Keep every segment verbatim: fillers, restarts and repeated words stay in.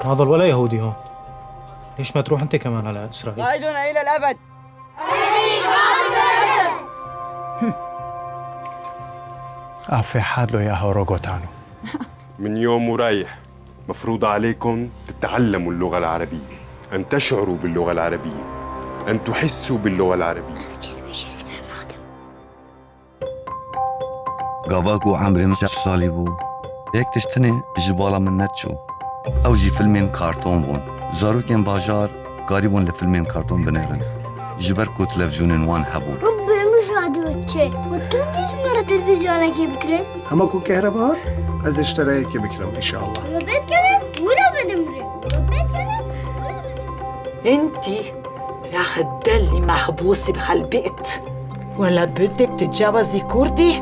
ما ضل ولا يهودي هون. ليش ما تروح أنت كمان على إسرائيل؟ قائدنا إلى الأبد. أف حاد لو يا هورو غوتانو. من يوم ورايح مفروض عليكم تتعلموا اللغة العربية، أن تشعروا باللغة العربية، أن تحسوا باللغة العربية. Gava ku emrê min şeş salî bû, yek tişt hene ji bala min neçû. Ew jî filmên karton bûn. Zarokên bajar karîbûn li filmên karton binêrin. Ji ber ku televîzyonên wan hebûn. Rabbê min şadî çi? Û tu dî ji me re televîzyonekê bikire? Hema ku kehreba hat, ez ê ji te re yekê bikirim, înşallah. Robet kene, wira bedimre. Robet kene, wira bedimre. Entî. Raxi delî mehbûsî bi xelbêt. Wela bidek ti cewazî kurdî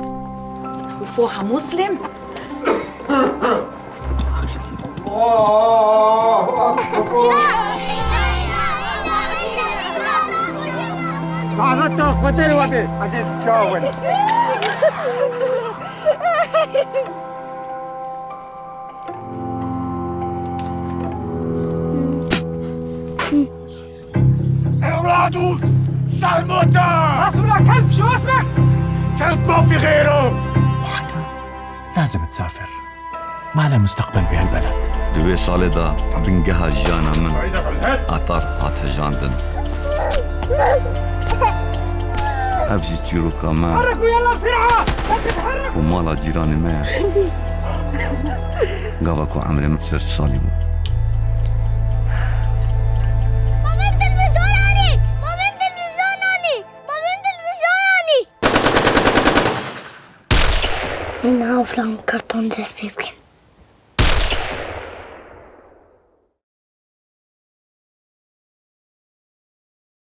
û foha muslim. Allahu Ekber. Laneta Xwedê li we bê. Ez ê çawa werim. Ewladu şermota! Asmra kelb, şu asmek! Kelb ma fi xeyro! Lazim تسافر. ما لها مستقبل بهالبلد. Di wê salê de bingeha jiyana min Atar hat hejandin. Ev jî çîroka me حركوا يلا بسرعة! û mala cîranê me ye. Gava ku emrê min şeş salî bû. Babam televîzyon anî! Babam televîzyon anî! Babam televîzyon anî! Ê niha filan karton dest pê bikin.